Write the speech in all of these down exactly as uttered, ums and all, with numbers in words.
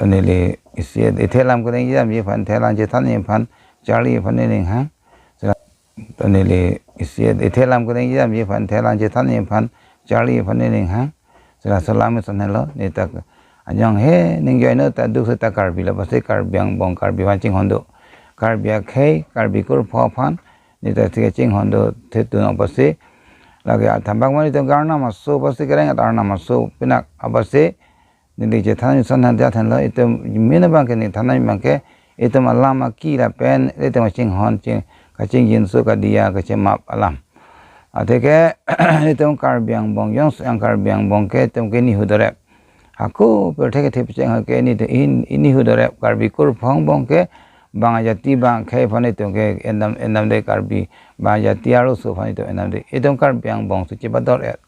Neli isi ethe alam kedeng jam ji aphan, ethe alam chethan ji aphan, charli aphan neli hang. Sila neli isi ethe alam kedeng jam ji aphan, ethe alam chethan ji aphan, charli aphan neli hang. Sila salam son helo, neta ajong he ning joino ta duk seta Karbi la pasi Karbi angbong Karbi aphan chinghon do. Karbi akhei, Karbi kurpho aphan, neta si chinghon do the tu nang pasi. Lake athambak mani to Arnam aso pasi kereng at Arnam aso pinak apasi. Neli chethan son han jat henlo, itum min abangke neli than abangke, itum alam aki lapen itum chinghon ching kachingjinso kadiya kachemap alam. Atheke itum Karbi angbong jongsi ang Karbi angbong ke itum ke nihu dorep. Hako pirthe kethip cheng ke ni in, inihu dorep Karbi kurpho angbong ke bang ajati bang akhei aphan itum ke endam endam de Karbi bang ajati arloso aphan itum endam de. Itum Karbi angbong si chebador et.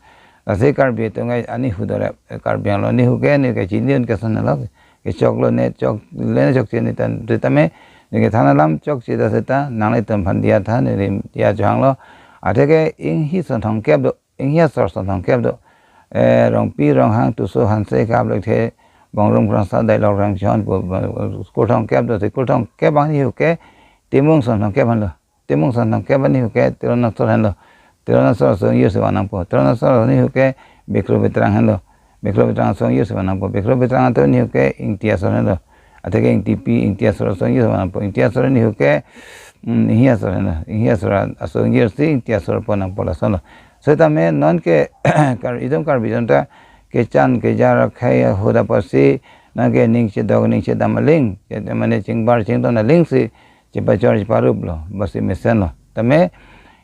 Lasi Karbi atum ke anihu dorep, Karbi Anglong nihu ke neke chini un ke son lo, kechoklo ne chokle ne chokche ne tan, tame neke than alam chokche ta seta nanglitum aphan diya tha, neli diya chohanglo. Atheke inghi son thomkep do, inghi asor son thomkep do. Eh, Rongpi Ronghang Tuso Hanse Kap Lekthe Bongrum Krongsa Dailok Rangchon pu, pu, pu, kul thomkep do, si kul thomkep abang nihu ke Timung son thomkep henlo. Timung son thomkep nihu ke Teron asor henlo. Teron asor aso ingjir si vang nangpo. Teron asor nihu ke Bekro Betrang henlo. Bekro Betrang aso ingjir si vang nangpo. Bekro Betrang atum nihu ke Ingti asor henlo. Atheke Ingtipi, Ingti asor aso ingjir si vang nangpo. Ingti asor nihu ke, mm, Inghi asor henlo. Inghi asor aso ingjir si Ingti asor pon nangpo lasonlo. Setame non ke Kar-, itum Karbi atum ta kechan kejar akhei ahut apotsi nang ke ning chedok ning chedam aling, mane chingbar chington aling si chepachor cheparup lo, basi mesen lo. Tame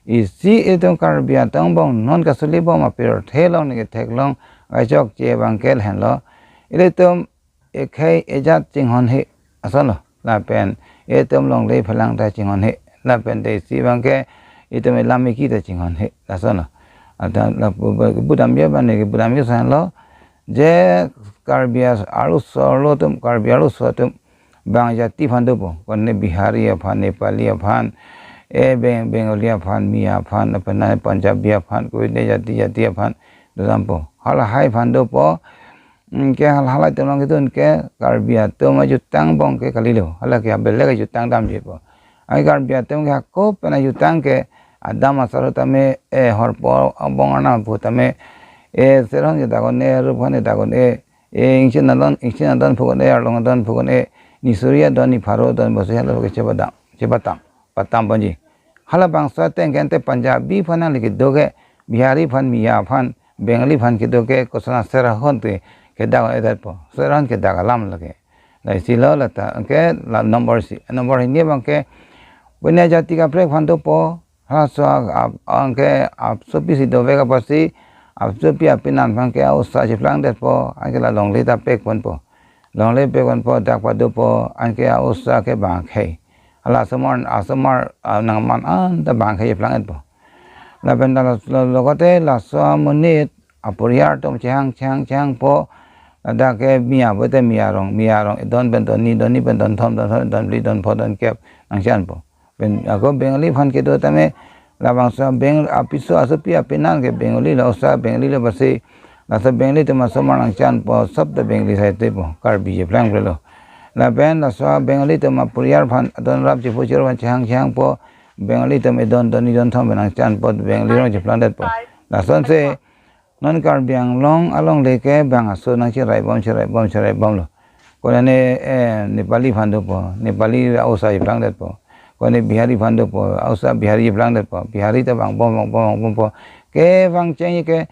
isi itum Karbi atum angbong non kasuli bom apirthe along neke theklong kachokche abangke lahenlo. Ilitum ekhei ejat chinghon he asonlo. Lapen itum longle phelang ta chinghon he. Lapen te isi abangke itum elam eki ta chinghon he asonlo. Ata lapu budam ya bane ke budam ya sanlo. Je Karbi as-, arloso arlo atum, Karbi arloso atum bang jati aphan dopo. Kone Bihari aphan, Nepali aphan, eh, Beng-, Bengali aphan, Miya aphan, apena Punjabi aphan, koi ne jati jati aphan dodampo. Halahai aphan dopo. Mm, ke hal-, halahai atum along kedun ke Karbi atum ajutang angbong ke kalilo. Hala ke abelek ajutang damjipo. Ai Karbi atum ke hako pen ajutang ke adam asar tame, eh, horpo angbong arnam pu tame, eh, Ser-un kedak un-e, Rup-un kedak un-e, eh, Ingchin adon, Ingchin adon phuk un-e, Arlong adon phuk un-e, Nisuri adon, Nipharo adon, basi hala ke chepadam, chepatam, patam ponji. Halabangso ateng ke ante Punjabi aphan nangle kedo ke, Bihari aphan, Miya aphan, Bengali aphan kedo ke, kosana Ser-un te kedak un-edetpo, Ser-un kedak alam lake. Laisilo lata, anke la nombor isi, nombor hini abangke, punya jati kaprek aphan dopo, halaso a-, a-, anke asopi si dovek apotsi, asopi apenan abangke a-osa cheplang detpo, anke la longle ta pek ponpo. Longle pek ponpo, dak padopo, anke a-osa ke bang akhei. Hala asomar, asomar, a, nangman anta bang akhei cheplang detpo. Lapen ta lo-, lo-, lokote laso amonit, aporiar atum chehang, chehang, chehangpo, ladak ke Miya pulote Miya arong, Miya arong, don pen don ni, don ni pen don thom, don thom, don phli, don pho, don kep, nangchanpo. Pen ako Bengali aphan kedo tame, labangso Beng-, apiso asopi apenan ke Bengali lo, osa Bengali lo basi, laso Bengali atum asomar nangchanpo, sob ta Bengali sai tepo, Karbi cheplang prelo. Lapen laso Bengali atum aporiar aphan, adon rap chepu chero aphan chehang, chehangpo, Bengali atum edon, don ni, don thom pen nangchanpo, Bengali arong cheplang detpo. Lasonsi, non Karbi Anglong alongle ke bang aso nangcherai bom, cherai bom, cherai bomlo. Kone, eh, Nepali aphan dopo, Nepali a-osa cheplang detpo. Kone Bihari aphan dopo, a-osa Bihari cheplang detpo. Bihari ta bang bom, bang bom, bang bompo. Kevang cheng ke,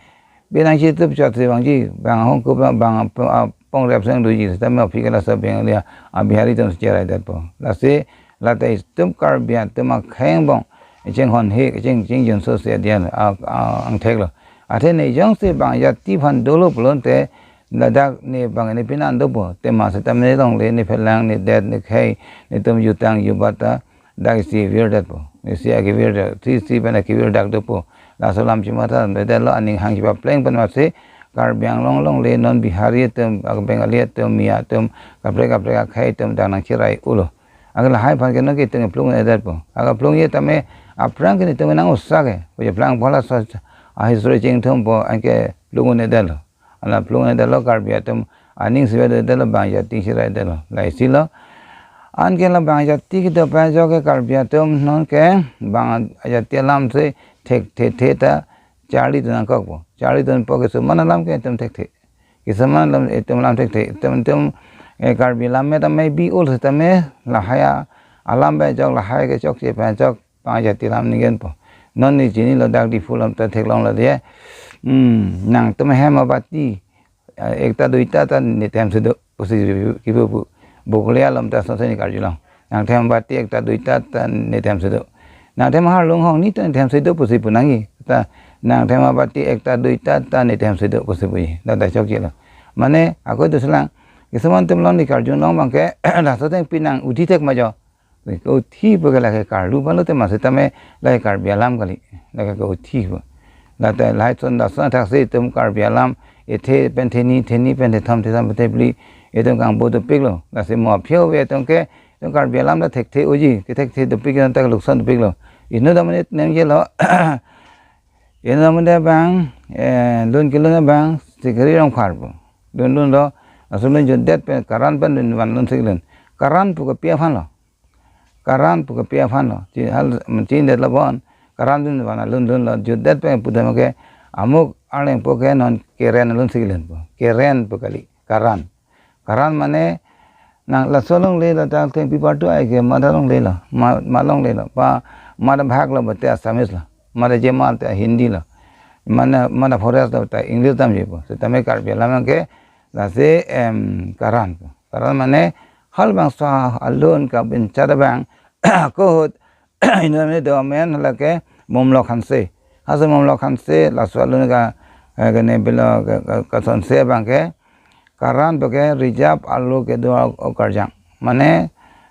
binang chitup chot si vangji, bang ahong kup bang, bang ap-, apong rep seng doji, seta me aphi ke laso Bengali a, a Bihari atum cherai detpo. Lasi, lata itum Karbi atum akhei angbong, chinghon he, ching, chingjinso si adian, a, a, angthek lo. Athe ne jongsi bang jati aphan dolo pulote, ladak ne bang ne penan dopo, tema seta me longle, ne phelang, ne det, ne khei, netum jutang jubat ta, dak isi virdetpo. Isi akevir det, isi pen akevir dak dopo. Laso alam chimatha detlo, aning hang chipapleng pen masi, Karbi Anglong alongle non Bihari atum, ak Bengali atum, Miya atum, kaprek kaprek akhei atum dak nangcherai ulo. Ak lahai aphan ke non ke itum plung-edetpo. Ak plung ye tame aphrang ke netum nang-osa ke. Ko cheplang phola so a history chingthumpo, anke plung-edetlo. Ala plung-edetlo Karbi atum Aning si bang do detlo, bang ajati si rai detlo. Lahai si lo. Anke la bang ajati kedo pajok ke Karbi atum non ke bang ajati alam si thekthekthe ta charlidun nangkokpo. Charlidunpo, kisuman alam ke itum thekthe. Kisuman alam itum alam thekthe. Itum itum, eh, Karbi alam me tame bi ul setame lahai alam pajok, lahai kechokche pajok bang ajati alam ninggenpo. Non ne chinilo, dak Diphu alam ta theklonglo de. Hmm, nangtum hem abati, eh, ekta duita ta netum hem si do pusi kipu pu. Bokolia alam ta sonse ne karjulong. Nangtum hem abati ekta duita ta netum hem si do. Nangtum hem arlong hong ni ta netum hem si do pusi pu nangji. Ta nangtum hem abati ekta duita ta netum hem si do pusi puji. Dak ta chokchelo. Mane ako doselang. Kisuman atum along ne karjulong abang ke, laso thengpi nang uthi thek ma jo. Ke uthi pu ke lake karlu palo te, ma setame lake Karbi alam kali. Lake ke uthi pu. Lata lahai son lason athak si itum Karbi alam, ethe pen theni, theni pen thethom, thethom pen thephli, itum kangbo dopiklo. Lasi mo aphi ave itum ke, itum Karbi alam ta thekthe unji, kethekthe dopik itum ta lukson dopiklo. Inut amonit nemjelo. Inut amonit abang, eh, lun kelun abang, Sikari Rongphar pu. Lun lunlo, laso lun jutdet pen, Karan pen lun van lun si kelun. Karan pu ke pi aphan lo. Karan pu ke pi aphan lo. Chi hal, chindet lo bon. Karan lun van lun lunlo, jutdet pen pudam ke, amuk arleng po ke non Keren lun si kelun pu. Keren pu kali. Karan. Karan mane nang laso longle lo, ta thengpi partu ai ke mada longle lo, ma, ma longle lo, pa mada bhag lo, bate Assamese lo, mada jemal te Hindi lo, mada, mada forest lo, ta English damji pu. Setame Karbi alam ke lasi, em, Karan pu. Karan mane halabangso alun kabinchar abang, ako ahut inut amonit do amen lake Momlok Hanse. Halaso Momlok Hanse laso alun ka, eh, kene bilo ka, ka, kasonse abang ke Karan pu ke reserve arlo kedo okarjang. Mane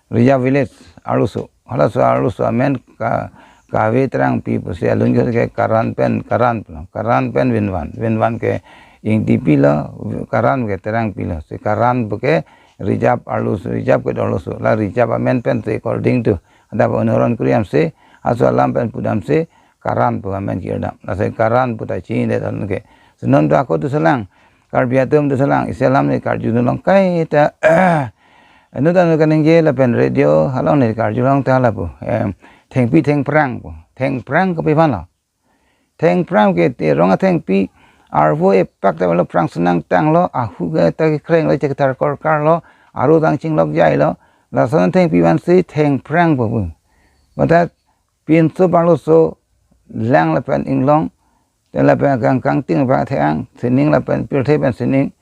reserve village arloso. Halaso arloso amen ka, kave Terangpi pusi alun ke, ke Karan pen, Karan pu lo. Karan pen Vinvan. Vinvan ke Ingtipi lo, Karan ke Terangpi lo. Si Karan pu ke reserve arloso, reserve kedo arloso. La reserve amen pen si according to adap onoron kuriam si, halaso alam pen pudam si, Karan pu amen kirdam. Lasi Karan pu ta chindet anke. Si non ta ako doselang. Karbi atum doselang. Isi alam ne karjulong kaita. Inut anut kaningje lapen radio along ne karjulong ta lapu. Em, thengpi thengphrang pu. Thengphrang ke pi aphan lo. Thengphrang ke te rong athengpi arvo epak ta lo, phrang senang tanglo, ahu ke ta kekreng lo, chek tar kor kar lo, aru tang chinglok jai lo, lason thengpi vansi thengphrang pu pu. Mata pinso parloso lang lapen inglong, te lapen kang kangting pa theng, sining lapen pirthe pen sining,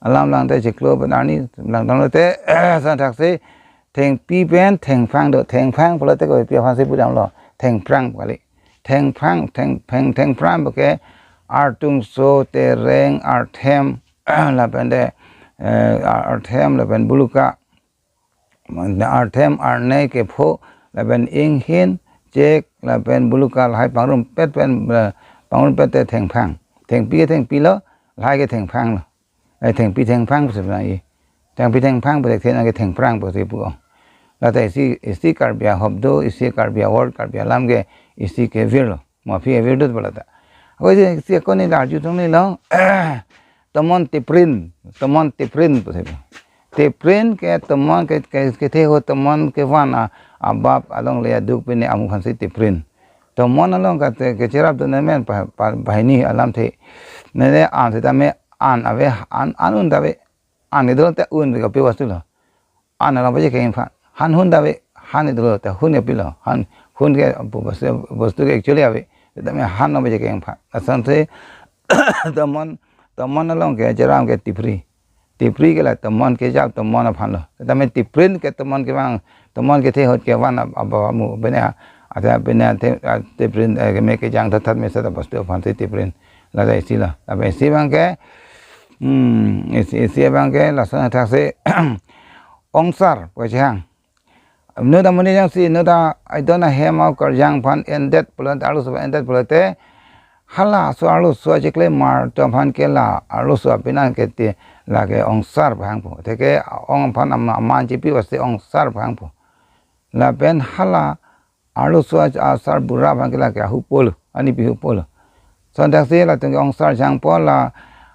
alam lang te chiklo pen arni, lang tanglo te, san thak si, thengpi pen thengphrang do, thengphrang pulo te ko pi aphan si pudam lo, thengphrang kali. Thengphrang, theng, theng, thengphrang pu ke artungso, tereng, arthem, lapen te, eh, arthem, lapen buluka, arthem, arne, kepho, lapen inghin, chek, lapen buluka, lahai pangrumpet pen, eh, pangrumpet te thengphrang. Thengpi ke thengpi lo, lahai ke thengphrang lo. Eh, thengpi thengphrang pusi puna i. Thengpi thengphrang pu thekthe nang ke thengphrang pusi pu ong. Lata isi, isi Karbi ahop do, isi Karbi aword, Karbi alam ke isi ke virlo. Mo aphi avirdet pu lata. Ako isi, isi ako ne larju tung ne lo. Tomon tiprin, tomon tiprin pusi pu. Tiprin ke tomon ke, ke, kethe ahut tomon kevan a, abap alongle aduk pine amu aphan si tiprin. Tomon along kate kecherapdun amen pa, pa, pahini alamthe. Nene an setame an ave, an, an un ta ave, an kedo te un ke pi vastu lo. An along baje ke aphan. Han hun ta ave, han kedo te hun ke pi lo. Han, hun ke bostu, bostu ke actually ave. Setame han along baje ke aphan. Lason si tomon, tomon along kecherap ke tipri. Tipri ke la tomon kejap tomon aphan lo. Setame tiprin ke tomon kevang, tomon kethe ahut kevan ab-, abap amu pine, ada pine te, ah, tiprin, eh, keme kejang thatthat mesen ta bostu aphan si tiprin. Lata isi lo. Lapen isi abang ke, hmm, isi, isi abang ke lason athak si ongsar pu kachehang. Inut amonit jongsi inut a, I don't know, hem okarjang aphan endet pulo te, arloso aphan endet pulo te, halaso arloso achiklemar atum aphan ke la arloso apinang ke te lake ongsar pu hangpo. Te ke ong aphan am-, aman chipi vasi ongsar pu hangpo. Lapen hala arloso a-, asar bura aphan ke lake ahupo lo, anipi hupo lo. Lason thak si latum ke ongsar jangpo la,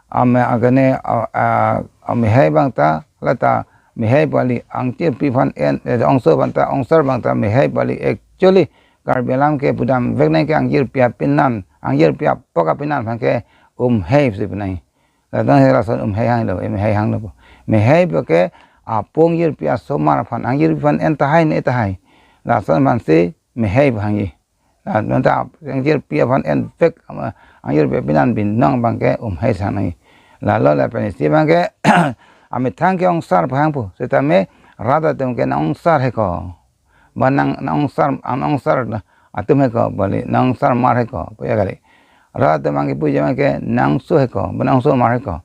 am, agane, a, a, amehai abang ta, lata mehai pu kali, angjirpi aphan en, eh, ongsar abang ta, ongsar abang ta mehai pu kali. Actually, Karbi alam ke pudam vek nang ke angjirpi apenan, angjirpi apok apenan aphan ke umhai pusi pu nang. Ladak he lason umhai hanglo, umhai hanglo pu. Mehai pu ke apung jirpi asomar aphan, angjirpi aphan en tahai ne tahai. Lason aphansi mehai pu hangji. La non ta angjirpi aphan en vek, ama, angjirpi apenan binong abang ke umhai sang nang. Lalo lapen isi abang ke amethang ke ongsar pu hang pu. Setame rat atum ke nang ongsar heko. Ba nang, nang ongsar, nang ongsar atum heko, ba kali nang ongsarmar heko, pu ya kali. Rat atum abang ke puji abang ke nang ongso heko, ba nang ongsomar heko.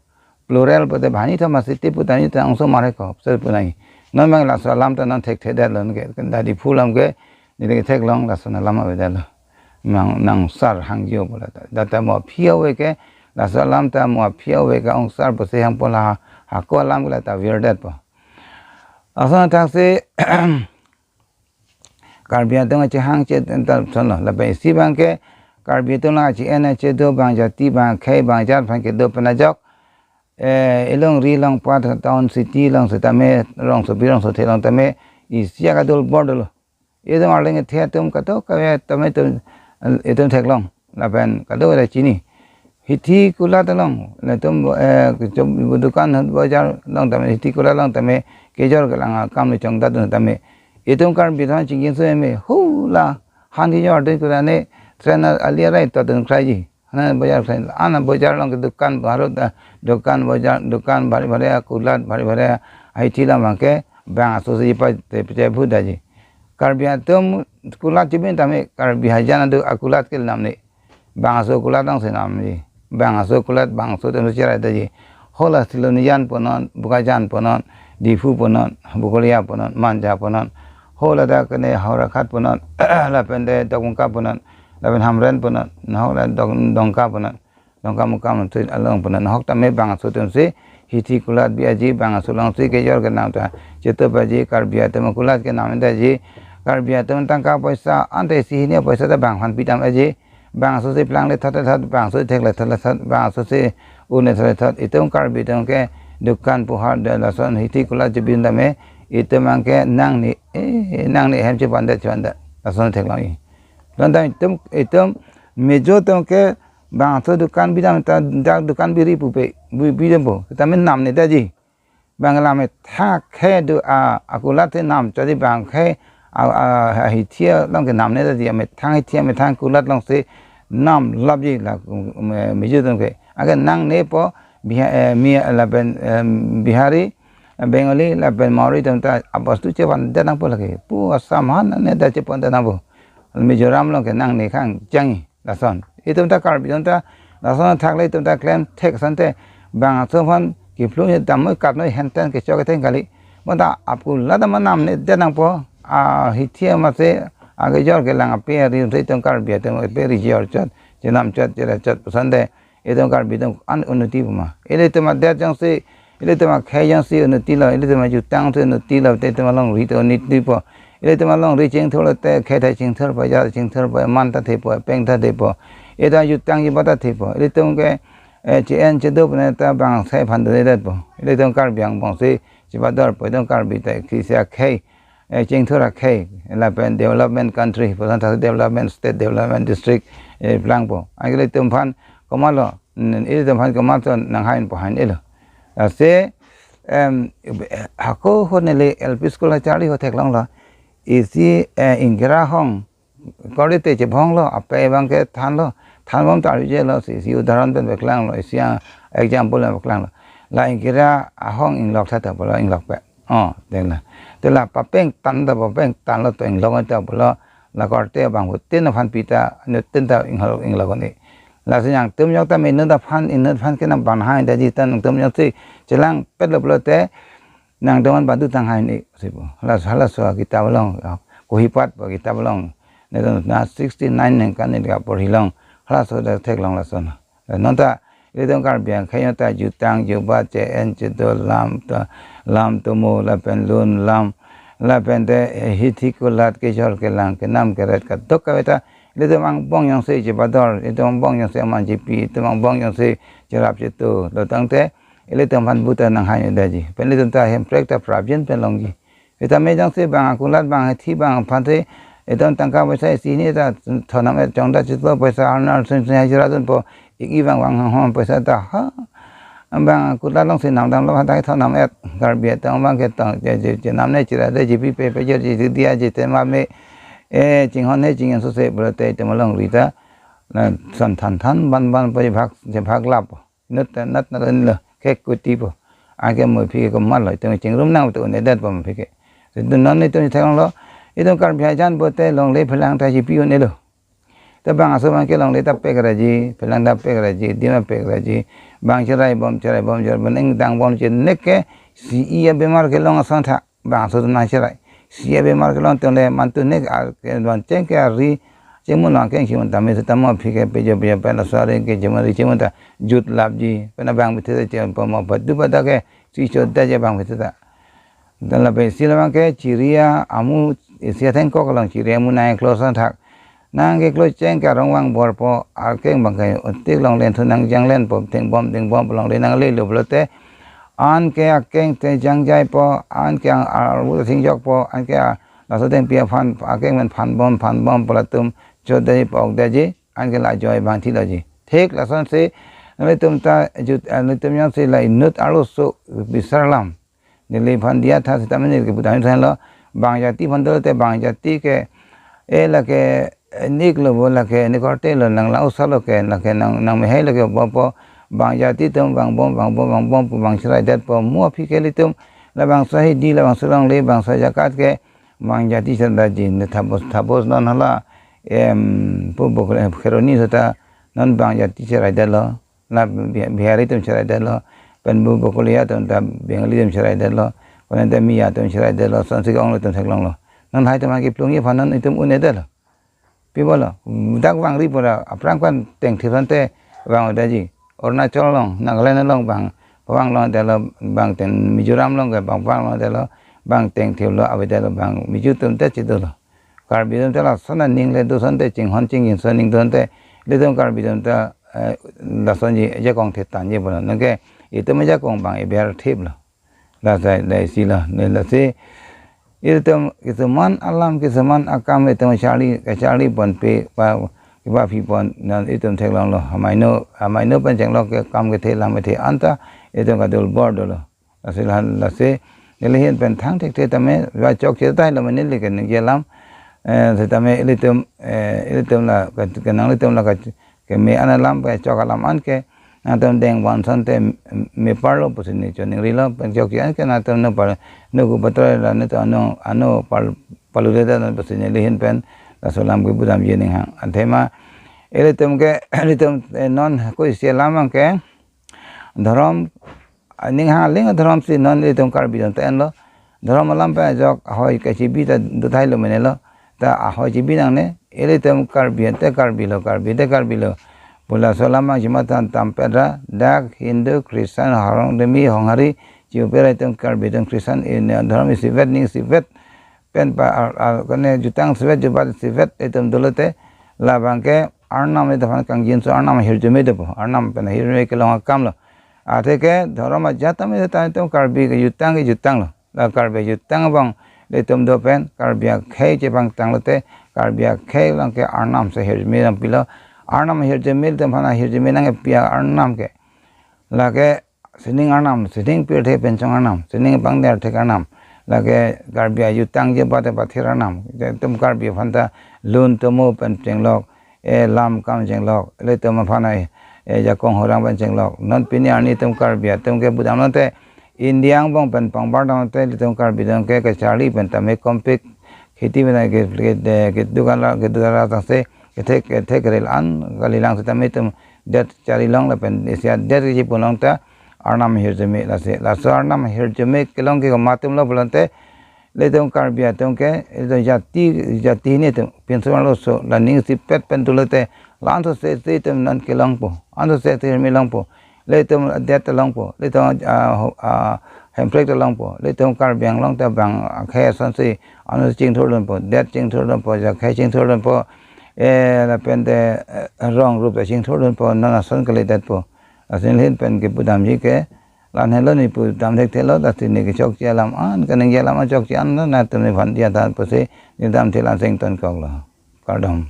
Plural pute banghini thom asiti pu ta ni ta nang ongsomar heko, pusi pu nang. Non abang laso alam ta non thekthedetlo ke, Diphu alam ke, neli theklong laso alam avedetlo. Nang, nang ongsar hangjo pu lata. Lata mo aphi ave ke, laso alam ta mo aphi ave ke ongsar pusi hang pu la, hako alam ke lata virdetpo. Lason athaksi Karbi atum kachehang che-en ta sonlo. Lapen isi abang ke Karbi atum la che-en che do, bang jati, bang akhei, bang ajat aphan kedo pen ajok, eh, elongri along pat, town city along setame, rongsopi rongso the along tame, isi akadul bor dolo. Itum arleng athe atum kadokave tame itum, itum theklong. Lapen kadokave ta chini. Hithi kulat along, latum, eh, kechom dukan bojar along tame, hithi kulat along tame, kejor kelang akam le chongdat dun tame. Itum Karbi atum chingki su eme, hula, han kejor dun kulat ne, train ali arai to dun kraiji. Ana bojar train, ana bojar along ke dukan baru ta, dukan bojar, dukan bhari bhari kulat, bhari bhari hithi alam abang ke, bang aso si pa te pecah budaji. Karbi atum kulat chibin tame, Karbi hajan adu akulat ke namne. Bang aso kulat dong se namji. Bang aso kulat, bang aso atum cherai daji. Hola Silonijan punon, Bokajan punon, Diphu punon, Bokolia punon, Manja punon. Hola dak kene Howraghat punon, lapen de Dokmoka punon, lapen Hamren punon, nahok la Dok-, Dongka punon. Dongkamukam atum along punon. Nahok tame bang aso atum si hithi kulat bi aji, bang aso along si kejor kenam ta chetup aji, Karbi atum kulat kenam daji. Karbi atum tangka poisa, ante isi hini poisa ta bang aphan pidam aji. Bang aso si plang le thot le thot, bang aso si thek le thot le thot, bang aso si un le thot le thot. Itum Karbi atum ke dukan pohar de lason hithi kulat chibin tame, itum abang ke nangne, eh, nangne hem chepandet chepandet. Lason theklong i. Lapen ta itum, itum Mizo atum ke bang aso dukan bidam ta dak dukan biri pupe, bi-, bidampo. Tame namne daji. Bang la methang akhei do a, akulat te nam chotji bang akhei a, a, a hithi along ke namne daji, methang hithi, methang kulat along si namlapji la, um, eh, Mizo atum ke. Anke nangnepo Biha-, eh, mi lapen, eh, Bihari, eh, Bengali, lapen Maori atum ta abostu chepandet nangpo lake. Pu Assam han ne ta chepandet nangpo. Mizoram along ke nangne khang changji. Lason. Itum ta Karbi atum ta, lason athak le itum ta klem thek asonte, bang aso aphan kephlung dam noi kat noi henten kechok ketheng kali. Bonta akulat ta ma namnedet nangpo, a hithi amatsi, akejor kelang ape ari atum si itum Karbi atum ape ri jor chot, chenam chot, chera chot asonte, itum Karbi atum an unnoti pu ma. Ilitum adet jongsi, ilitum akhei jongsi unnoti lo, ilitum ajutang si unnoti lo, te itum alongri ta unnoti po. Ilitum alongri chingthur lo te khei ta chingthurpo, ajat chingthurpo, man ta thepo, peng ta thepo. Itum ajutang jiba ta thepo. Ilitum ke, eh, che-en chedo pune ta bang akhei aphan dodetpo. Ilitum Karbi angbong si chebadorpo, itum Karbi ta kisi akhei, eh, chingthur akhei, lapen development country, puson ta development state, development district, eh, plangpo. Anke ilitum aphan komatlo, n-, ilitum aphan komatlo nang hain po hain ilo. Lasi, em, hako ahut neli L P school acharli ahut theklonglo. Isi, eh, Ingkir ahong, korte chebhonglo, ape abang ke thanlo, thanbom ta arjelo, si, si udahoron pen paklanglo, isi a example pen paklanglo. La Ingkir ahong inglok tha ta pulo, inglokpe. Oh, deng la. Te la papeng tan ta, papeng tanlo to inglok ta pulo, la korte abang ahut tin aphan pi ta, inut tin ta inglok, inglok ni. Lasi nangtum ajok tame inut aphan, inut aphan kenam banghang daji ta nangtum ajok si chelangpetlo pulote, nangtum an badu tang hai ni si pu. Halaso, halaso akitap along, ya, Kohipatpo akitap along. Netum na sixty-nine ningkan neli kaporhilong. Halaso ta theklong lason. Non ta, ilitum Karbi akhei ta jutang, jubat, che-en, chedo, lam ta, lam tomo, lapen lun, lam, lapen te, eh, hithi kulat, kejor kelang, kenam keret, kadokave ta, ilitum angbong jongsi chebador, ilitum angbong jongsi aman chepi, ilitum angbong jongsi cherap cheto, lo tangte, ilitum aphan bu ta nanghai-un-edetji. Pen ilitum ta hemprek ta prapjin pen longji. Sitame jongsi bang akulat bang athi bang aphan si itum tangka poisa isi hini ta thonam-et, chongdat chitlo poisa arnar sun sun hajira dunpo, ik-i bang bang hong poisa ta ha. Bang akulat alongsi namdamlo aphan ta thonam-et, Karbi atum abang ke tong je je je namne chira de jipi pe pe je je je dia je te ma me, eh, chinghon he chinghen sose pulote itum alongri ta na san than than ban ban pa je bhag je bhag lap. Nut ta nat na lo, khek kuti po. Anke mo aphi ke komat lo, itum chingrum nang tu un-edet po mo aphi ke. Itum non itum theklonglo, itum Karbi ajan pote longle phelang ta jipi un-elo. Ta bang aso bang ke longle ta pek raji, phelang ta pek raji, dima pek raji, bang cherai bom, cherai bom, cherai bom, ingdang bom, chenek ke, si iya bemar kelong ason tha, bang aso atum nangcherai. Si iya bemar kelong tole mantu nek ar ke don cheng ke ari, cheng mun lang keng chimun tame se tamo aphi ke pejo pejo pen asari ke chemari chimun ta jut lapji, pen abang bithe ta cheng po mo patu pata ke, si chot ta je bang bithe ta. Dan lapen isi labang ke chiri amu, isi athengkok along chiri amu nang klo ason thak. Nang keklo cheng ke arong vang bor po, akeng bang ke utik longle thu nang janglen po, theng bom theng bom longle nanglelo pulote. Anke akeng te jangjai po, anke ang arvu ta thingjok po, anke a laso dengpi aphan akeng men phan bom phan bom pu latum chodai pok daji, anke la joi bang thiloji. Thik lasonsi nanglitum ta jut, nanglitum jongsi la inut arloso bisar alam neliphan diya tha sitame neli kepu dam thanlo, bang jati aphan dolo te bang jati ke, eh, lake, eh, nik lo bo lake, nik korte lo nang la usa lo ke, lake nang, nang mehai lo ke bo po, bang jati atum, bang bom, bang bom, bang bom, bang cherai det po, mo aphi ke ilitum, labangso ahidi, labangso longle, bangso ajakat ke, bang jati cherai detji, ne thapos, thapos non hala, em, pu bok, eh, Kheroni seta, non bang jati cherai detlo. La Bi-, Bihari atum cherai detlo, pen bu Bokolia atum ta Bengali atum cherai detlo, konen ta Miya atum cherai detlo, sonsi ke-ong lo itum theklonglo. Non lahai atum haki plungji aphan non itum un-edetlo. Pi bolo, dak vangri pura, aphrang pen tengthip asonte vang-un-edetji. Arunachal along, Nagaland along bang, pavang long detlo, bang ten Mizoram along ke bang pavang long detlo, bang tengthip lo, ave detlo, bang Mizo atum ta chedolo. Karbi atum ta lason aning le do asonte chinghon chingjinso aning do asonte, ilitum Karbi atum ta, eh, lasonji ajakong the tanji pulo. Nang ke itum ajakong bang eber thip lo. Lasai, laisi lo, ne lasi. Ilitum kisuman alam, kisuman akam itum charli, kacharli ponpe, pa, kipaphi pon, non itum theklonglo. Amaino, amaino pen chenglok ke kam kethe lam kethe anta, itum kadul bor dolo. Lasi lahan lasi, neli ahin pen thang thekthe tame, va chokche tahai lo neli ke ningje alam, eh, setame ilitum, eh, ilitum la, ke, ke nanglitum la ke, keme an alam, ke chok alam anke, nangtum deng van asonte, me parlo pusi neli choningri lo, pen chokche anke nangtum no par, no ku patro la, no to ano, ano par, palu de dan pusi neli ahin pen, laso alam kepu damji aning hang. Athema, ilitum ke, ilitum, eh, non ko isi alam anke, dhorom, aning hang aling dhorom si non ilitum Karbi atum ta enlo. Dhorom alam pen ajok ahoi kachibi ta do tahai lo mene lo. Ta ahoi chibi nangne, ilitum Karbi te Karbi lo, Karbi te Karbi lo pu laso alam abang chima than tam pet ra, dak Hindu, Christian, Harong Demi, Honghari, chiu pera itum Karbi atum Christian, in, eh, dhorom isivet, ning isivet, pen pa, ar, ar, kone jutang isivet, jubat isivet, itum dolo te, labang ke Arnam ilitum aphan kangjinso Arnam ahirjume dopo, Arnam pen ahirjume kelong akam lo. Athe ke dhorom ajat tame ta itum Karbi kejutang kejutang lo. La Karbi jutang abang ilitum do pen Karbi akhei chepangtang lote Karbi akhei along ke Arnam si ahirjume nangpilo. Arnam ahirjume ilitum aphan ahirjume nangpi Arnam ke. Lake sining Arnam, sining pirthe penchong Arnam, sining pangder thek Arnam. Lake Karbi ajutang je pate pathir Arnam. Itum Karbi aphan ta lun tomo pen chenglok, eh, lam kam chenglok, ilitum aphan ai, eh, jakong horang pen chenglok. Non pini arni itum Karbi atum ke budam nonte, India angbong pen pangbar dam nonte, ilitum Karbi atum ke kacharli pen tame kompik, kheti pen ke, ke, ke, kedukan la, kedukan la tangse, kethe, kethe kerel an, kalilang setame itum det charli long lapen isi adet kechipu long ta, Arnam ahirjume lasi. Laso Arnam ahirjume kelong ke komat atum lo pulote, ilitum Karbi atum ke, ilitum jati, jati hini atum, pinso arloso, la ning isipet pen tulote, la anso sese itum non kelongpo, anso sese hirmi longpo, ilitum adet ta longpo, ilitum, ah, ho-, ah, hemprek ta longpo, ilitum Karbi Anglong ta bang akhei asonsi, anso chingthurdunpo, det chingthurdunpo, akhei chingthurdunpo, eh, lapen te, eh, rong rup ta chingthurdunpo, non ason kalidet po. Asin hin pen kepu damji ke, Lan helo ne pu dam thekthelo, lasi ne kechokche alam an, kaningje alam an chokche an lo, latum nephan diya tha pusi ne dam thela seng ton kok lo. Kardom.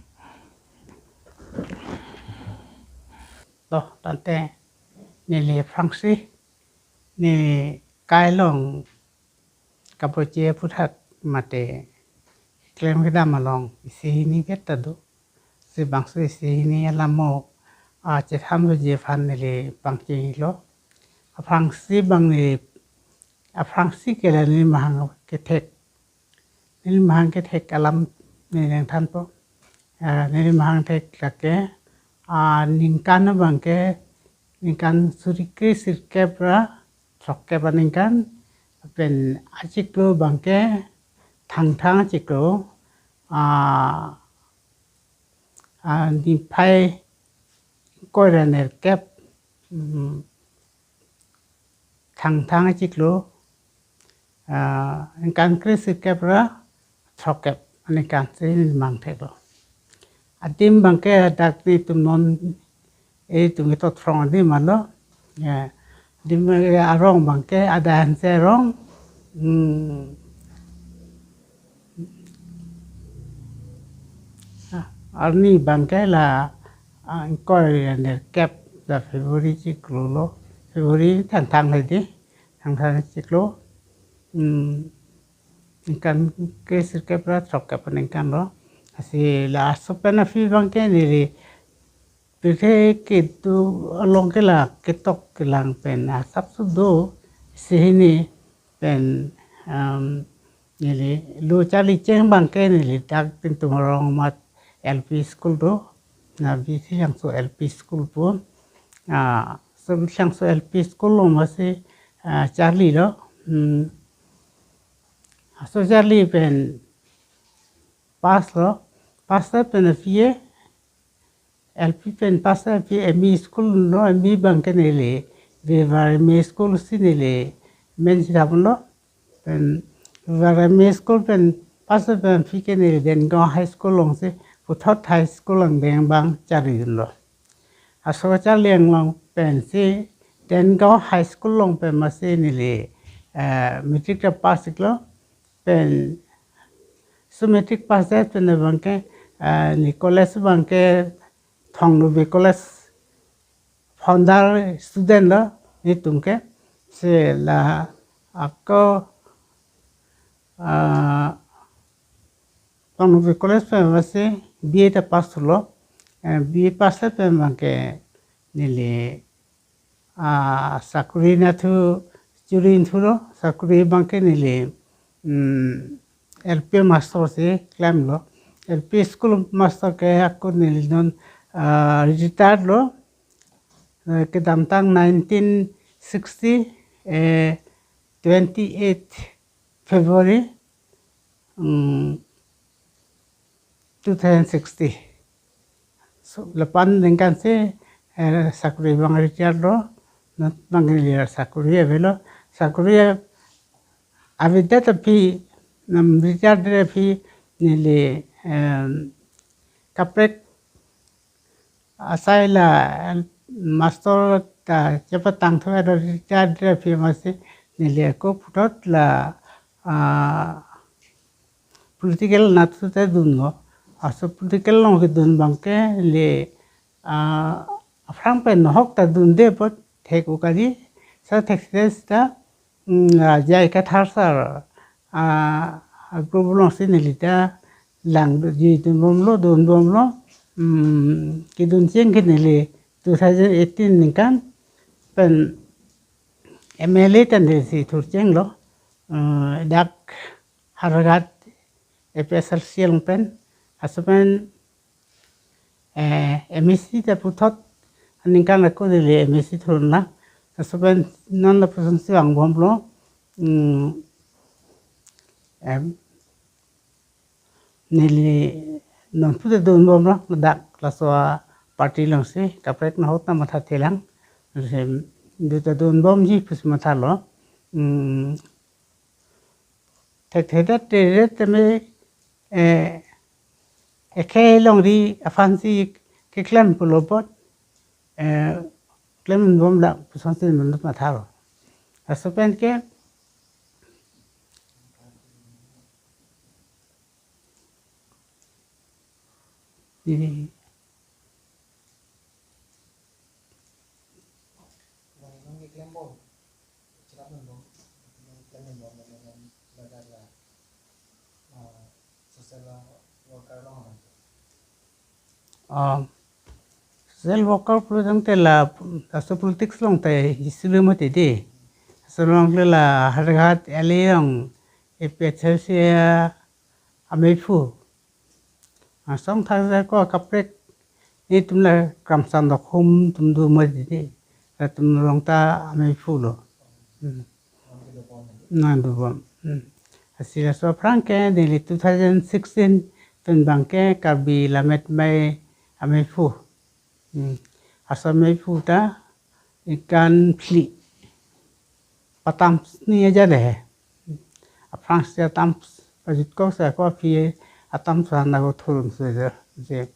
Lo, tangte neli aphrangsi, ne kai along kapoche aphuthak mate klem kedam along isi hini vet ta do. Si bangso isi hini alam mo, ah, chethan hoji aphan neli pangcheng lo. Aphrangsi abang neli, aphrangsi ke la neli mahang kethek. Neli mahang kethek alam neli nangthanpo. Ah, neli mahang thek lake, ah, ningkan abang ke, ningkan suri kre sirkep ra throkkep aningkan, pen achiklo abang ke Thangthang achiklo, ah, ah, niphai ingkoi ra nerkep, mm, Thangthang achiklo, ah, ningkan kre sirkep ra throkkep aningkan si neli mahang theklo. Adim abang ke dak netum non, eh, tum ito throng adim alo. Ya, adim, eh, arong abang ke adai hanse arong. Hmm. Ah, arni abang ke la, ah, ingkoi ra nerkep, la February chiklo lo. February Thangthang hedi. Thangthang chiklo. Hmm. Ningkan kre sirkep ra throkkep aningkan lo. Lasi laso pen aphi abang ke neli pirthe kedo along ke la ketok kelang pen asap su do, isi hini pen, um, neli lo charli cheng abang ke neli dak Tingtum arong amat L P school do, na B C Langso L P school pu. Ah, so Langso L P school along masi, ah, charli lo. Hmm. Laso charli pen pass lo, pass pen aphi L P pen pass aphi M E school lo, M E abang ke neli Vivar M E school si neli men si dam lo. Pen Vivar M E school pen pass pen aphi ke neli Dengaon High School along si puthot High School along deng abang charli lo. Laso charli along pensi Dengaon High School along pen masi neli, eh, matric ta pass iklo. Pen so matric pass det pen abang ke, eh, ne college abang ke Thong Nurbe College founder student lo netum ke. Si la ako, ah, Thong Nurbe College pen masi B A ta pass lo. Eh, B A pass pen abang ke neli, ah, sakuri nathu churi nathu lo, sakuri abang ke neli, mm, L P master si klem lo. L P school master ke ako neli non, ah, retired lo. Eh, kedamtang nineteen sixty, eh, twenty-eight February, mm, two thousand sixty. So, lapen aningkan si, eh, sakuri abang retired lo, non abang neli sakuri avelo, sakuri avedet aphi, nam retired det aphi neli, em, kaprek asai la, em, master ta chepatang thu ado retired det aphi masi neli ako puthot la, ah, political nathu ta dunlo. Laso political along kedun abang ke le, ah, aphrang pen nohok ta dunde apot thek ukari, sa thek sita, mm, Raja Ekathar sir, ah, a group along si neli ta langji dunbomlo, dunbomlo, mm, kedun cheng ke neli two thousand eighteen aningkan pen M L A ta neli si thurcheng lo, eh, dak Howraghat A P S L C along pen, laso pen, eh, M A C ta puthot aningkan ako neli M A C thurna, laso pen non lapuson si vangbomlo, mm, em, neli non puta dunbomlo, dak laso a party along si kaprek nohok ta mathathelang, em, du ta dunbomji pusi mathalo, mm, thekthe det det tame, eh, ekhei longri aphan si keklem pulo apot, eh, klemdunbom dak puson si non mathalo. Laso pen ke, eh, ah, social worker pulo tangte la, laso politics along ta isi lo mati dei. Laso along le la Howraghat alley along A P H L C ameiphu. Asong thakthak ko kaprek netum la Kramsan Dokhum atum do mati dei. Latum along ta ameiphu lo. Hmm. Nangdobom. Hmm. Lasi laso aphrang ke neli two thousand sixteen pen abang ke Karbi Lammet Amei ameiphu. Hmm. Laso ameiphu ta ningkan phli patam sini aja dei. Aphrangsi atam pajutkok sa ko aphi atam sana ko thurung se je.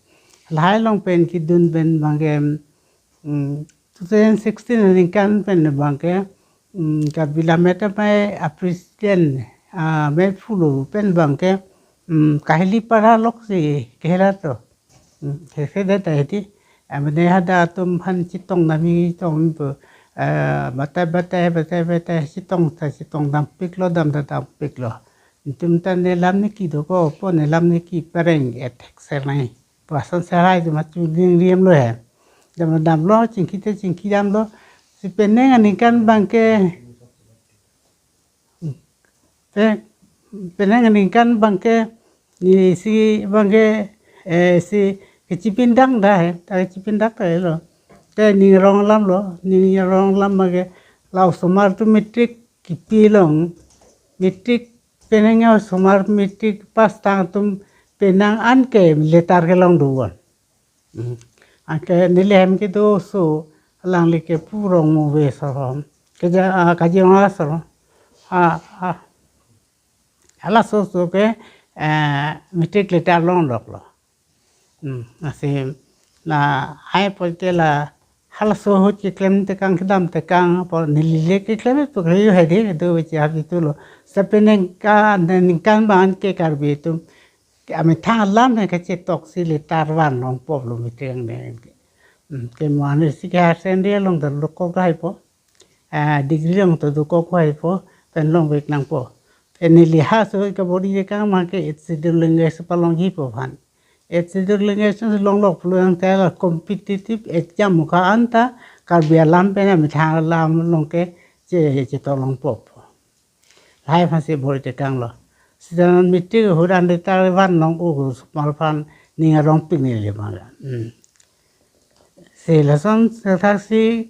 Lahai along pen kedun pen abang ke, mm, two thousand sixteen aningkan pen abang ke, mm, Karbi Lammet Amei a-president, ah, ameiphu lo pen abang ke, mm, kahili para lok si kehela to. Hmm, kehela ta hedi. Amene hadak atum aphan chetong nami tong pu, eh, batai batai batai batai chetong ta chetong dampik lo, dam ta dampik lo. Netum ta nelam niki do ko, po nelam niki pareng et thek ser nai. Pu ason serai tu matu ding riam lo he. Dam dam lo, chingki te chingki dam lo. Si penang aningkan abang ke, pe-, penang aningkan abang ke, neli si abang ke, eh, si kachipindang ta he, ta kachipindang ta he lo. Te ning arong alam lo, ning arong alam abang ke, la osomar atum matric kipi along, matric penang ya osomar matric pass tang atum penang an ke letter kelong do bon. Hmm. Anke neli hem kedo oso, alangli ke pu Rongmove aso aron. Ke ja, ah, Kaziranga aso aron. Ah, ah. Halaso oso ke, eh, matric letter longlok lo. Hmm. Lasi lahai apot ke la halaso ahut keklem tekang kedam tekang apot neli le keklem pu kre yo hedi do vichi hap itu lo. Seta penang aningkan abang ke Karbi atum ke amethang alam he kachetok si letter van longpo lo matric angneng ke. Hmm, ke mo ansi ke higher secondary along ta dokok lahai po. Ah, degree along ta dokok lahai po. Pen longvek nangpo. Pen neli halaso kabor-i tekang abang ke Eighth Schedule language palongji pu aphan. Eighth Schedule language longlok pulo tangte la competitive exam mukha anta Karbi alam pen amethang alam along ke che, chetok longpo. Lahai aphansi bor-i tekang lo. Seta non matric ahut an letter van long-o osomar aphan ning arongpik neli abang. Hmm. Si lason thakthaksi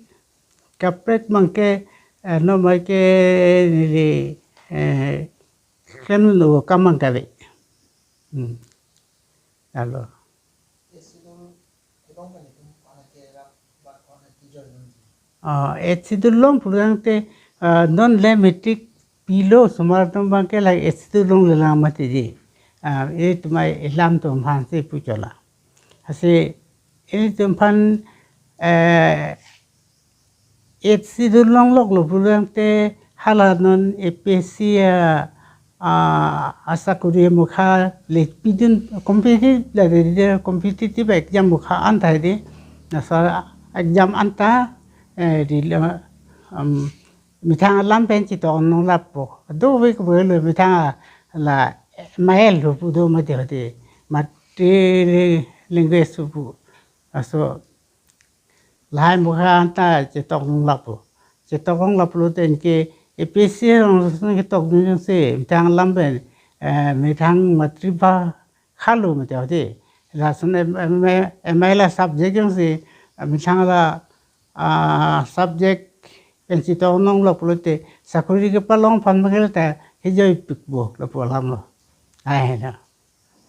kaprek abang ke, eh, non abang ke neli, eh, klemdun akam abang kave. Hmm. Alo. Ah, Eighth Schedule long pulo tangte, ah, non le matric pilo osomar atum abang ke la Eighth Schedule longlelang mati dei. Ah, itum ai alam atum aphansi pu chola. Lasi ilitum aphan, eh, Eighth Schedule longlok lo pulo tangte hala non A P S C a, a, asakori mukha le pidun competitive la de, de competitive exam mukha anta hedi. Laso exam anta, eh, di la, um, methang alam pen chetok nanglapo. Dovek velo methang la M I L lo pu do mati hedi. Matri language lo pu. Laso lahai mukha anta chetok nanglapo. Chetok nanglapo pulote anke A P S C along ketok dun jongsi methang alam pen, eh, methang matribha khalo mati hedi. Lason M-, M-, M I L a subject jongsi, eh, methang la, ah, subject pen chetok nanglapo pulote sakori kepalong aphan abang ke la ta hejoipikpo lapu alam lo. Ai na.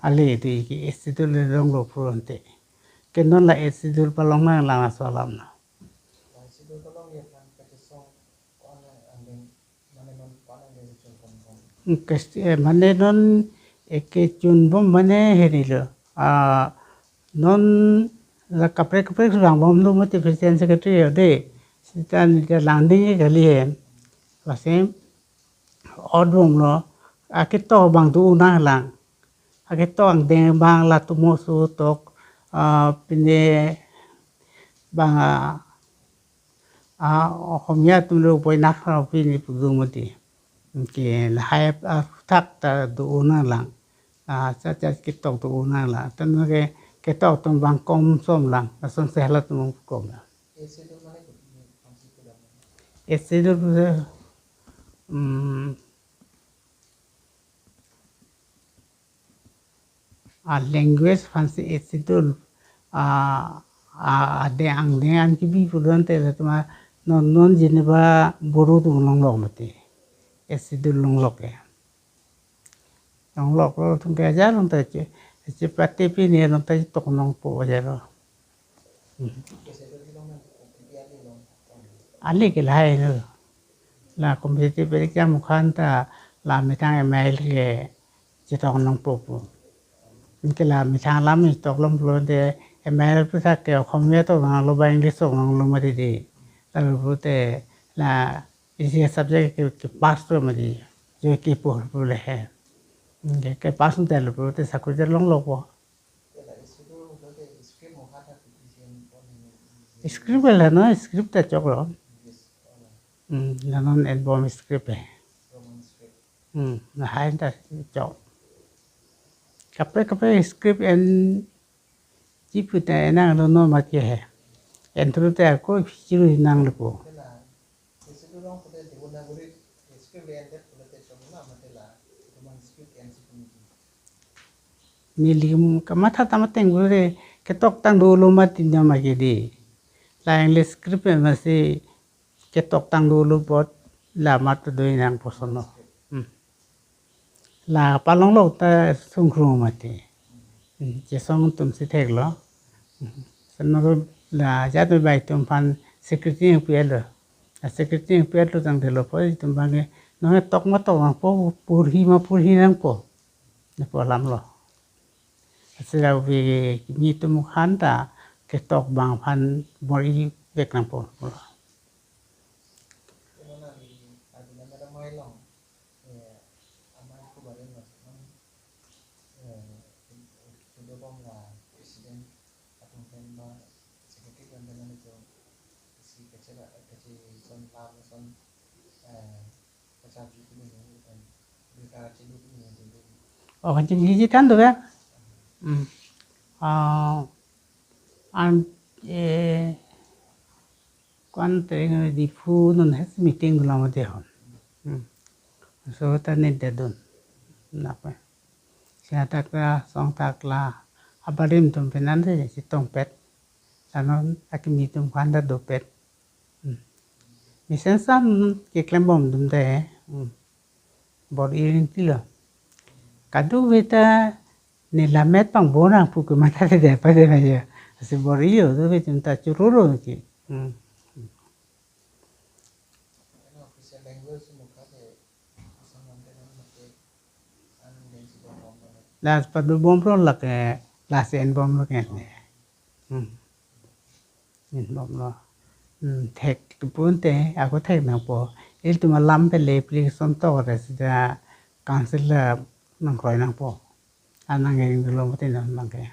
Ale dei ke Eighth Schedule longlo pulote. Ke non la Eighth Schedule palong nanglang laso alam na. Kes-, eh, mane non eke chunbom mane hedi lo. Ah, non la kaprek kaprek vang bomlo mati president secretary yo dei. Seta neli langding kali he. Lasi odrong lo, aketok abang do-un nanglang. Aketok angdeng abang latum oso tok, ah, pine bang, ah, ah, Oxomiya atum lo boi nak pini pudun mati. Ke lahai athak ta do-un nanglang. Ah, cha cha ketok do-un nanglang. Tan ke ketok atum abang kom som lang. Lason si halatum kom lang. Eighth Schedule, um, a language aphansi Eighth Schedule, a, a, adeng angdeng an kebi pulote latum non, non Geneva Boro atum longlok mati. Eighth Schedule longlok ke. Longlok lo atum ke ajar along ta che, chepate pine along ta tok nangpo ajar lo. Hmm. Ale ke lahai lo. La competitive exam aphan ta la methang M I L ke chetok nangpo pu. Anke la methang alam chetok lom pulote M I L pu ta ke Oxomiya tok nanglo ba English tok nanglo mati di. Lalu pulote la isi subject ke, kepass lo mati. Jo kepo pu le he. Ke, kepass lo te lalu pulote sakuri ta longlokpo. Script lahai lo, script ta choklo. Hmm, la non album script he. Hmm, lahai ta chok. Kaprek kaprek script en chipu ta en nanglo non mati he. En thulu ta ako chiru nanglo po. Neli kamatha tame ateng bure ketok tang dolo mati nyo ma ke di. La English script masi ketok tang dolo apot la mat do nangpo sono. Hmm. La palonglok ta sungkrung mati. Hmm. Chesong atum si theklo. Hmm. Sono la jat bai atum aphan secretary nangpi-etlo. La secretary nangpi-etlo tangte lapu atum abang ke non tok ma tok nangpo, porhi ma porhi nangpo. Lapu alam lo. Lasi la ove kimi atum aphan ta ketok abang aphan bor-i vek nangpo. Oh, kachinghiji than do ya. Hmm. Ah, an, eh, kwan tering Diphu non hes meeting dolo mati ho. Hmm. So ta ne dedun. Napa? Sina tak la, song tak la, abarim atum pen an de chetongpet. Lanon akimi atum aphan ta dopet. Hmm. Mesen san keklem bom atum te, hmm, bor-i rinti lo. Kadokave ta ne lammet pangbo nangpu ke matha te de pa de ma ya. Lasi bor-i lo, dove atum ta choro lo ke. Hmm. Lasi padobomlo lake, lasi enbomlo ke ne. Hmm. Enbomlo. Hmm, thek pute, ako thek nangpo. Ilitum alam pele application to re sida council la nangkroi nangpo. Anang ring dolo mati non abang ke.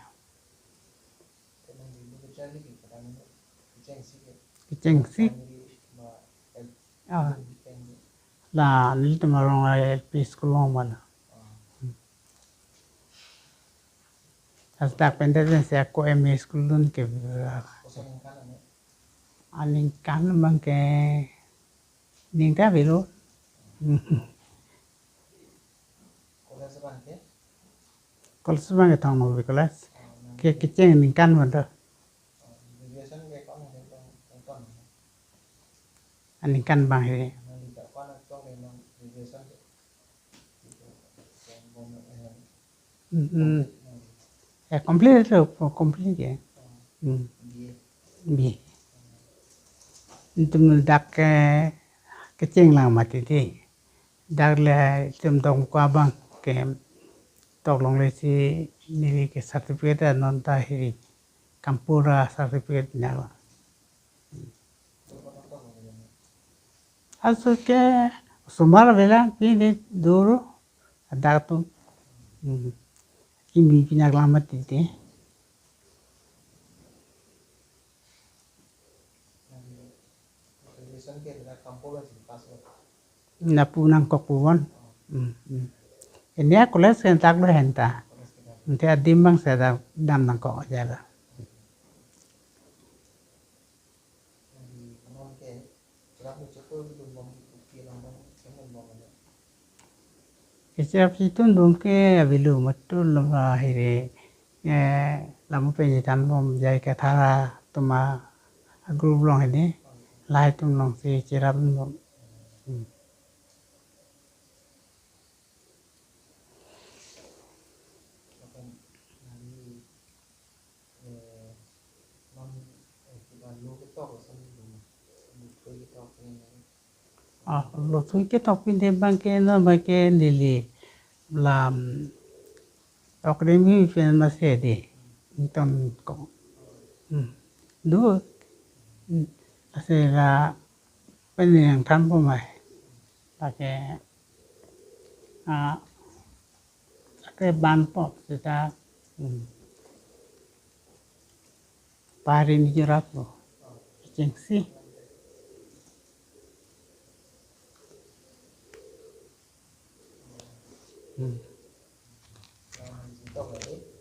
Kechengsi. Ah. La, nelitum arong L P school along ma la. Hasta pen ta si ako M E school dun ke. Aningkan abang ke ning ta avelo. College abang ke Thong Nongvi College. Ke kecheng aningkan abang do. Aningkan abang he. Hmm. Ya, complete lo, complete ya. Hmm. B A. Itum dak ke kecheng lang mati di. Dak le itum Dongka abang ke tok longle si neli ke certificate non ta hiri kampura certificate nang. Aso ke Osomar avelang, pine doro, adak atum. Hmm. Kimi pinak lam mati te. Graduation ke adalah kampo lah sih, pas lah. Lapu nangkok pu bon. Hmm, hmm. Ini ya college ke tak lo henta. Nanti adim bang saya dam, dam nangkok aja lah. Kecap si tun bom ke avelo matul lo, ah, hiri, eh, lamu penyi tan bom J I Kathar atum a group along hini, lahai atum along si cherap bom. Hmm. Ah, lo thui ketok pinde bang ke non bang ke neli lam tok remi pen masi di. Ton ko. Hmm. Do. Hmm. Ase la pen yang than po mai. Pakai, ah, pakai ban pop seta. Hmm. Pari ni jorap lo. Chengsi. Hmm.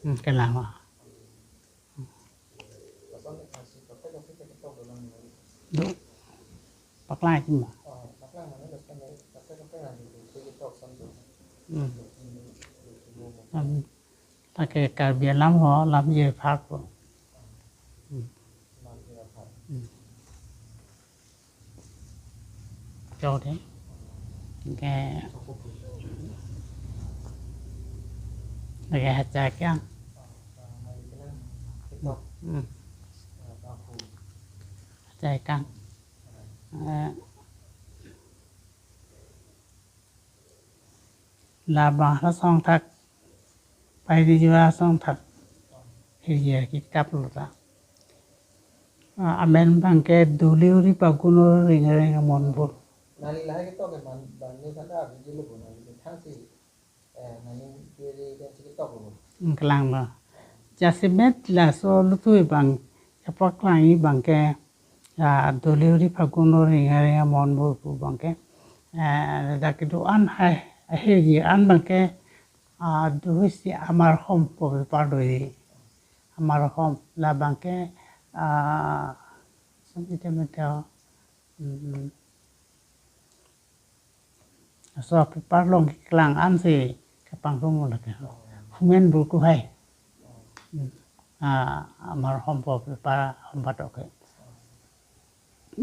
Hmm, kenapa? Do. Paklang aja ma. Hmm. Hmm. Pakai Karbi alam ho, lam je phak ko. Hmm. Hmm. Cho de. Ke. Ke hacha kya? Hmm. Hacha kya? Eh. Labang asong thak, pai di jua asong thak, hirjir kitab lo ta. Ah, amen bang ke Doli Uri Pagun Uri Ring Ring Amonbur. Nali lahai ketok ke man, bang ni kan da video lo, nali ke thang si, eh, nani kiri dan si ketok lo. Engkelang lo. Jasemet laso lutui bang, kepaklangi bang ke, ah, Doli Uri Pagun Uri Ring Ring Amonbur pu bang ke, eh, dak kedo-an hai, ahirjir an bang ke, ah, do-an si Amarhom pu paper do di. Amarhom labang ke, ah, sum ite mete, hmm, so paper along keklang an si kapangrum lake. Humen Burku hai. Hmm. Ah, Amarhom pu paper hom patok ke.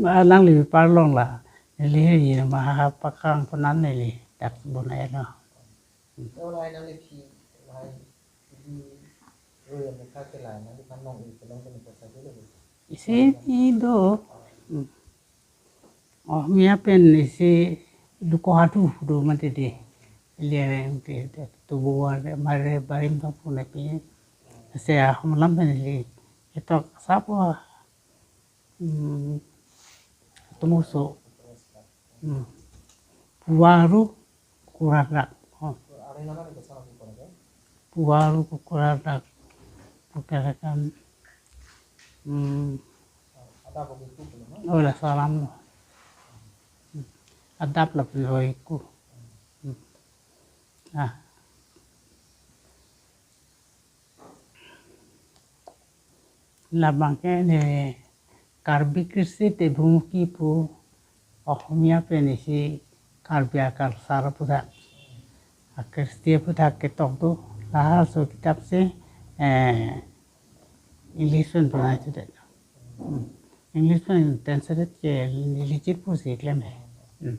Alangli paper along la neli hirjir ma ha paklang ponan neli dak bonai lo. Isi i do. Hmm. Oh, Miya pen isi luko hadu do mati di. Lia reng ke, ke tubuan re, mare barim tong pune pi. Se ahom lam pen li. Ketok sapo. Hmm. Tumuso. Hmm. Puaru kuradak. Oh. Puaru kuradak. Kuradak. Hmm. Oh, la salam lo. Hmm. Adap la pen hoiku. Hmm. Ah. Labang ke ne Karbi Kristi Tebhumuki pu Ohomia pen isi Karbi a culture aputhak, a Kristi aputhak ketok do, laso kitab si, eh, English pen puna chudet. Hmm. English pen translate ke neli chit pusi klem he. Hmm.